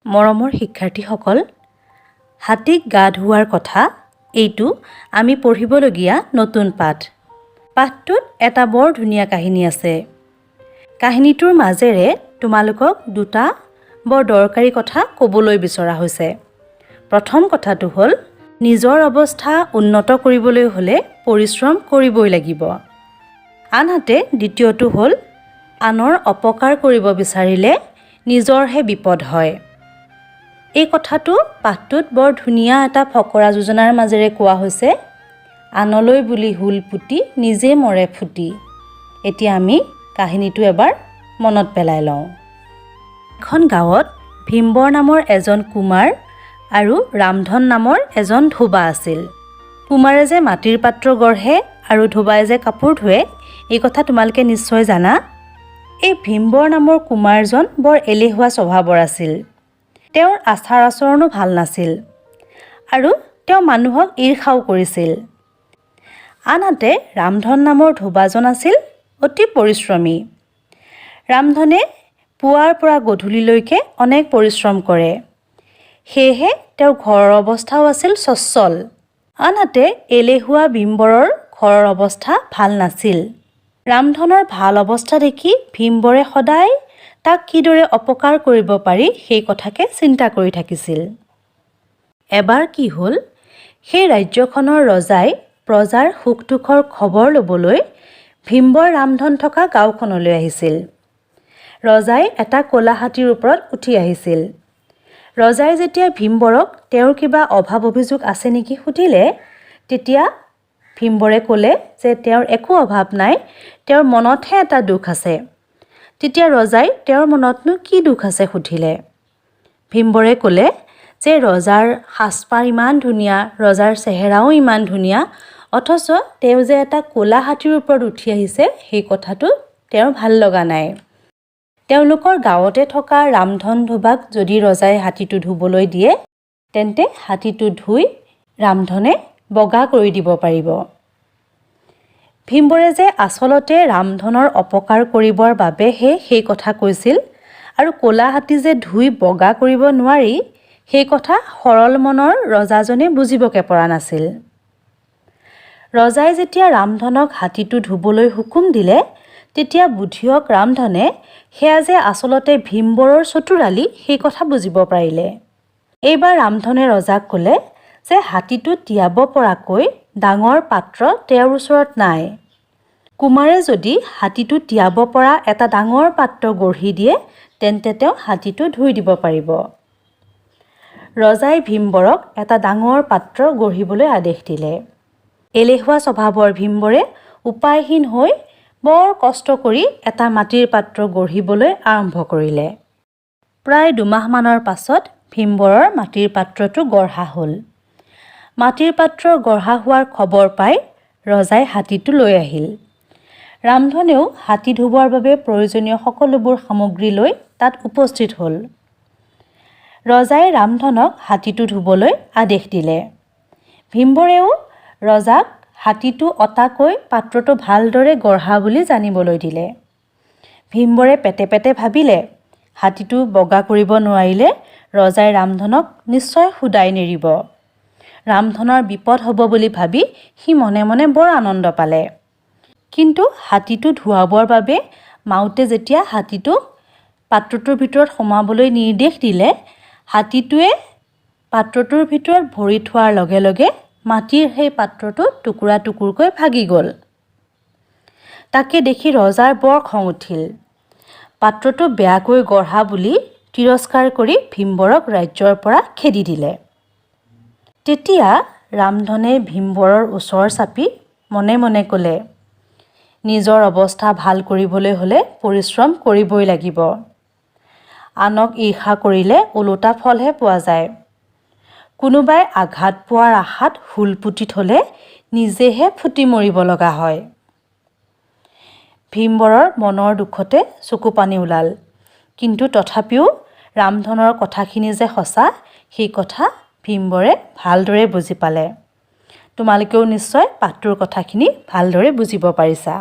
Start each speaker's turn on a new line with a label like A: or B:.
A: মৰমৰ শিক্ষাৰ্থীসকল, হাতীক গা ধুওৱাৰ কথা এইটো আমি পঢ়িবলগীয়া নতুন পাঠ। পাঠটোত এটা বৰ ধুনীয়া কাহিনী আছে। কাহিনীটোৰ মাজেৰে তোমালোকক দুটা বৰ দৰকাৰী কথা ক'বলৈ বিচৰা হৈছে। প্ৰথম কথাটো হ'ল, নিজৰ অৱস্থা উন্নত কৰিবলৈ হ'লে পৰিশ্ৰম কৰিবই লাগিব। আনহাতে দ্বিতীয়টো হ'ল, আনৰ অপকাৰ কৰিব বিচাৰিলে নিজৰহে বিপদ হয়। এই কথাটো পাঠটোত বৰ ধুনীয়া এটা ফকৰা যোজনাৰ মাজেৰে কোৱা হৈছে, "আনলৈ বুলি হুল পুতি নিজে মৰে ফুটি"। এতিয়া আমি কাহিনীটো এবাৰ মনত পেলাই লওঁ। এখন গাঁৱত ভীমবৰ নামৰ এজন কুমাৰ আৰু ৰামধন নামৰ এজন ধোবা আছিল। কুমাৰে যে মাটিৰ পাত্ৰ গঢ়ে আৰু ধোবাই যে কাপোৰ ধোৱে, এই কথা তোমালোকে নিশ্চয় জানা। এই ভীমবৰ নামৰ কুমাৰজন বৰ এলেহুৱা স্বভাৱৰ আছিল। তেওঁৰ আচাৰ আচৰণো ভাল নাছিল আৰু তেওঁ মানুহক ঈৰ্ষাও কৰিছিল। আনহাতে ৰামধন নামৰ ধোবাজন আছিল অতি পৰিশ্ৰমী। ৰামধনে পুৱাৰ পৰা গধূলিলৈকে অনেক পৰিশ্ৰম কৰে। সেয়েহে তেওঁৰ ঘৰৰ অৱস্থাও আছিল স্বচ্ছল। আনহাতে এলেহুৱা ভীমবৰৰ ঘৰৰ অৱস্থা ভাল নাছিল। ৰামধনৰ ভাল অৱস্থা দেখি ভীমবৰে সদায় তাক কিদৰে অপকাৰ কৰিব পাৰি, সেই কথাকে চিন্তা কৰি থাকিছিল। এবাৰ কি হ'ল, সেই ৰাজ্যখনৰ ৰজাই প্ৰজাৰ সুখ দুখৰ খবৰ ল'বলৈ ভীমবৰ ৰামধন থকা গাঁওখনলৈ আহিছিল। ৰজাই এটা ক'লা হাতীৰ ওপৰত উঠি আহিছিল। ৰজাই যেতিয়া ভীমবৰক তেওঁৰ কিবা অভাৱ অভিযোগ আছে নেকি সুধিলে, তেতিয়া ভীমবৰে ক'লে যে তেওঁৰ একো অভাৱ নাই, তেওঁৰ মনতহে এটা দুখ আছে। তেতিয়া ৰজাই তেওঁৰ মনতনো কি দুখ আছে সুধিলে। ভীমবৰে ক'লে যে ৰজাৰ সাজপাৰ ইমান ধুনীয়া, ৰজাৰ চেহেৰাও ইমান ধুনীয়া, অথচ তেওঁ যে এটা ক'লা হাতীৰ ওপৰত উঠি আহিছে, সেই কথাটো তেওঁৰ ভাল লগা নাই। তেওঁলোকৰ গাঁৱতে থকা ৰামধন ধোবাক যদি ৰজাই হাতীটো ধুবলৈ দিয়ে, তেন্তে হাতীটো ধুই ৰামধনে বগা কৰি দিব পাৰিব। ভীমবৰে যে আচলতে ৰামধনৰ অপকাৰ কৰিবৰ বাবেহে সেই কথা কৈছিল আৰু ক'লা হাতী যে ধুই বগা কৰিব নোৱাৰি, সেই কথা সৰল মনৰ ৰজাজনে বুজিবকে পৰা নাছিল। ৰজাই যেতিয়া ৰামধনক হাতীটো ধুবলৈ হুকুম দিলে, তেতিয়া বুধিয়ক ৰামধনে সেয়া যে আচলতে ভীমবৰৰ চতুৰালি, সেই কথা বুজিব পাৰিলে। এইবাৰ ৰামধনে ৰজাক ক'লে যে হাতীটো তিয়াব পৰাকৈ ডাঙৰ পাত্ৰ তেওঁৰ ওচৰত নাই। কুমাৰে যদি হাতীটো তিয়াব পৰা এটা ডাঙৰ পাত্ৰ গঢ়ি দিয়ে, তেন্তে তেওঁ হাতীটো ধুই দিব পাৰিব। ৰজাই ভীমবৰক এটা ডাঙৰ পাত্ৰ গঢ়িবলৈ আদেশ দিলে। এলেহুৱা স্বভাৱৰ ভীমবৰে উপায়হীন হৈ বৰ কষ্ট কৰি এটা মাটিৰ পাত্ৰ গঢ়িবলৈ আৰম্ভ কৰিলে। প্ৰায় 2 মাহমানৰ পাছত ভীমবৰৰ মাটিৰ পাত্ৰটো গঢ়া হ'ল। মাটিৰ পাত্ৰ গঢ়া হোৱাৰ খবৰ পাই ৰজাই হাতীটো লৈ আহিল। ৰামধনেও হাতী ধুবৰ বাবে প্ৰয়োজনীয় সকলোবোৰ সামগ্ৰী লৈ তাত উপস্থিত হ'ল। ৰজাই ৰামধনক হাতীটো ধুবলৈ আদেশ দিলে। ভীমবৰেও ৰজাক হাতীটো অতাকৈ পাত্ৰটো ভালদৰে গঢ়া বুলি জানিবলৈ দিলে। ভীমবৰে পেটে পেটে ভাবিলে, হাতীটো বগা কৰিব নোৱাৰিলে ৰজাই ৰামধনক নিশ্চয় সুদাই নেৰিব। ৰামধনৰ বিপদ হ'ব বুলি ভাবি সি মনে মনে বৰ আনন্দ পালে। কিন্তু হাতীটো ধুৱাবৰ বাবে মাউতে যেতিয়া হাতীটোক পাত্ৰটোৰ ভিতৰত সোমাবলৈ নিৰ্দেশ দিলে, হাতীটোৱে পাত্ৰটোৰ ভিতৰত ভৰি থোৱাৰ লগে লগে মাটিৰ সেই পাত্ৰটো টুকুৰা টুকুৰকৈ ভাগি গ'ল। তাকে দেখি ৰজাৰ বৰ খং উঠিল। পাত্ৰটো বেয়াকৈ গঢ়া বুলি তিৰস্কাৰ কৰি ভীমবৰক ৰাজ্যৰ পৰা খেদি দিলে। তেতিয়া ৰামধনে ভীমবৰৰ ওচৰ চাপি মনে মনে ক'লে, "নিজৰ অৱস্থা ভাল কৰিবলৈ হ'লে পৰিশ্ৰম কৰিবই লাগিব। আনক ঈৰ্ষা কৰিলে ওলোটা ফলহে পোৱা যায়। কোনোবাই আঘাত পোৱাৰ আশাত হুল পুতি থ'লে নিজেহে ফুটি মৰিব লগা হয়।" ভীমবৰৰ মনৰ দুখতে চকুপানী ওলাল। কিন্তু তথাপিও ৰামধনৰ কথাখিনি যে সঁচা, সেই কথা ভীমবৰে ভালদৰে বুজি পালে। তোমালোকেও নিশ্চয় পাঠটোৰ কথাখিনি ভালদৰে বুজিব পাৰিছা।